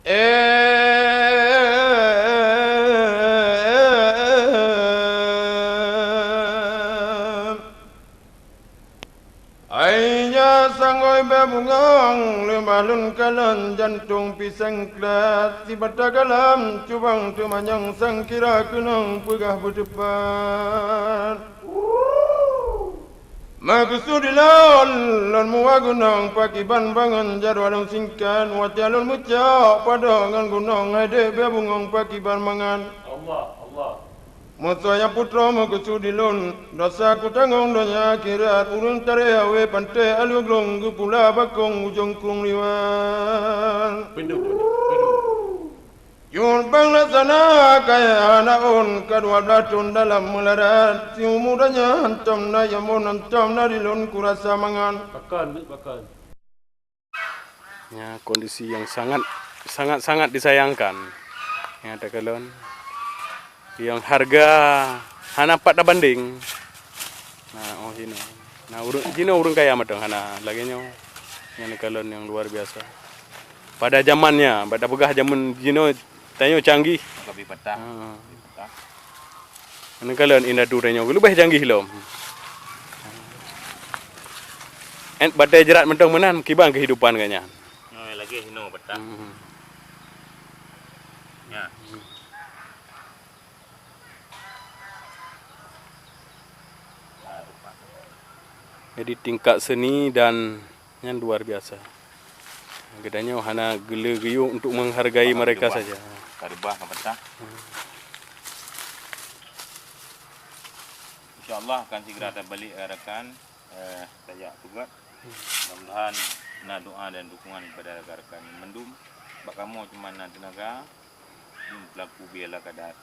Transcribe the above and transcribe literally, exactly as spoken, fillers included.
Em. Ai nyan sanggoe bée bungöng, leumah lôn kalon jantông pisang klat, sibata galam cubang teumanyong sangkira keunong peugah beuteupat. Meukeusud lôn, lôn muwa gunong pakiban bangon jaroe lôn singkat, watée lôn meucok padub ngon gunong hai dék bée bungöng pakiban mangat. Allah, Allah. Meusoe nyang putroe meukeusud lôn, dosa kutanggong donya akhirat, ureuëng tarek awé panté aleuglong geupula bakong ujong krueng liwan. Pindu, pindu. Jeuet bang laksana kaya hana ôn, ka dua blaih thon dalam meularat, siumu donya hantom na jamon, hantom na dilôn kurasa mangat. Pakon, pakon. Ya, kondisi yang sangat, sangat-sangat disayangkan. Ya, takalon. Yang harga hana pat tabanding. Nah, oh, jinoe. Nah, ureuëng, jinoe ureuëng kaya mantong hana lagée nyoe. Nyang neukalon nyang luar biasa. Pada zamannya, bak tapeugah zaman jinoe, tanyoe canggih. Lebih patah. Ha. Lebih patah. Neukalon indatu tanyoe leubeh canggih lom. Ét batée jrat mantong meunan kiban keuhidupan geuh nyan. Nyoe lagée hinoe patah. Hmm. Ya. Jadi tingkat seni dan nyan luar biasa. Geutanyoe hana geule geuyue untuk menghargai mereka saja. Ka reubah ka patah. Hmm. Insya Allah akan segera terbalik, eh, rakan, eh, tajak peugöt. Mudah-mudahan na doa dan dukungan kepada rakan-rakan mandum. Bak kamoe cuma na teunaga, pelaku biarlah keadaan.